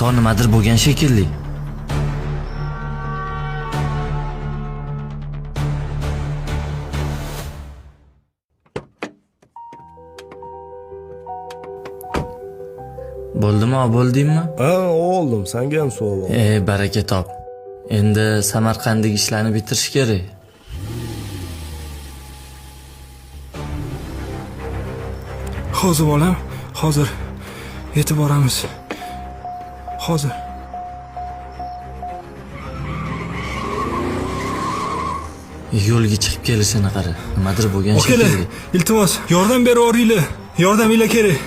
O'rtoq, nimadir bo'lgan shekilli. Bo'ldimi, bo'ldingmi? Ha, oldim. Sanga ham suv oldim. E, baraka top. Endi Samarqanddagi ishlarni bitirish kerak. Hozir bolam, hozir yetib boramiz. Hozir. Yo'lga chiqib kelishini qara. Nimadir bo'lgan Akalar, shekilli. iltimos, yordam berib yuboringlar. Yordaminglar kerak.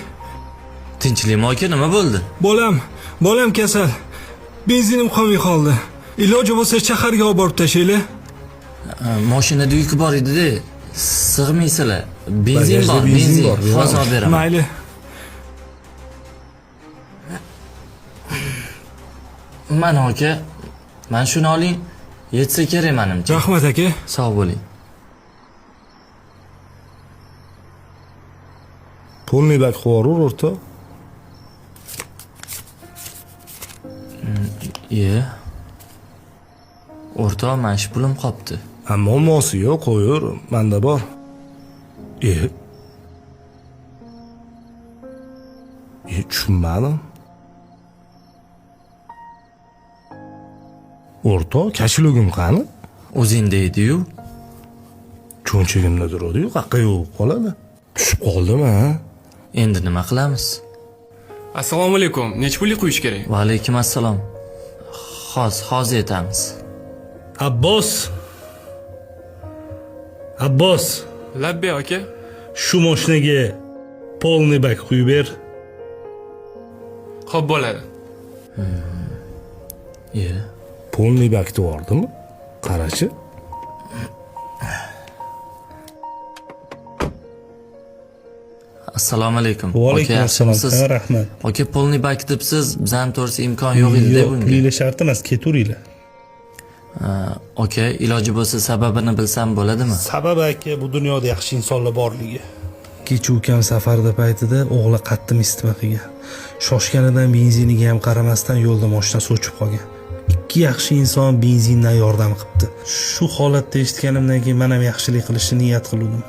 Tinchlikmi aka, nima bo'ldi? Bolam, bolam kasal. Benzinim qolmay qoldi. Iloji bo'lsa shaharga olib borib tashlanglar. Mashinada yuki bor edi-da. Sig'maysizlar. Benzin Bagajda bor, benzin benzin. bor, beramiz. Hozir olib beraman. Mayli. Mana aka, mana shuni oling. Yetsa kerak menimcha. Rahmat aka. Sog' bo'ling. Polniy bak qilib o'rtoq. Iye. O'rtoq, mana shu pulim qopti. Ha, muammosi yo'q, qo'yur, menda bor. E. E, tushunmadim. O'rtoq, kashilogim qani? O'zingda edi-yu. Cho'nchagimda turadi-yu, qayerga yo'q qoladi. Tushib qoldim, ha? Endi nima qilamiz? Assalomu alaykum. Necha pullik quyish kerak? Va alaykum assalom. Hozir yetamiz. Abbos. Abbos, Labbay aka. shu mashinaga polniy bak quyib ber. Xo'p bo'ladi. Iye. Polniy bak debordimi? Qarachi. Assalomu alaykum. Va alaykum Aka, assalom. yaxshimisiz? Ha, rahmat. Aka, polniy bak debsiz, bizani to'g'risi imkon yo'q edi-da Yo'q, bunga. pulinglar shart emas, ketaveringlar. Aka, iloji bo'lsa sababini bilsam bo'ladimi? Sababi aka, bu dunyoda yaxshi insonlar borligi. Kecha ukam safarda paytida o'g'li qattiq isitma qilgan. Shoshganidan benziniga ham qaramasdan yo'lda mashinasi o'chib qolgan. Ikki yaxshi inson benzindan yordam qilibdi. Shu holatda eshitganimdan keyin men ham yaxshilik qilishni niyat qildim.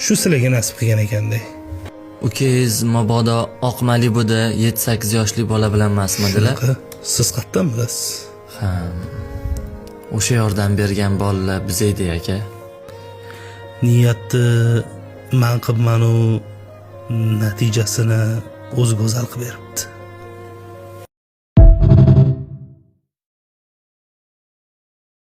Shu sizlarga nasib qilgan ekanda. Ukangiz mabodo oq Malibuda 7-8 yoshli bola bilan emasmidilar? Shunaqa. Siz qayerdan bilasiz? Ha. O'sha yordam bergan bolalar biz edi aka. Niyatni man qilibmanu natijasini o'zi go'zal qilib beribdi.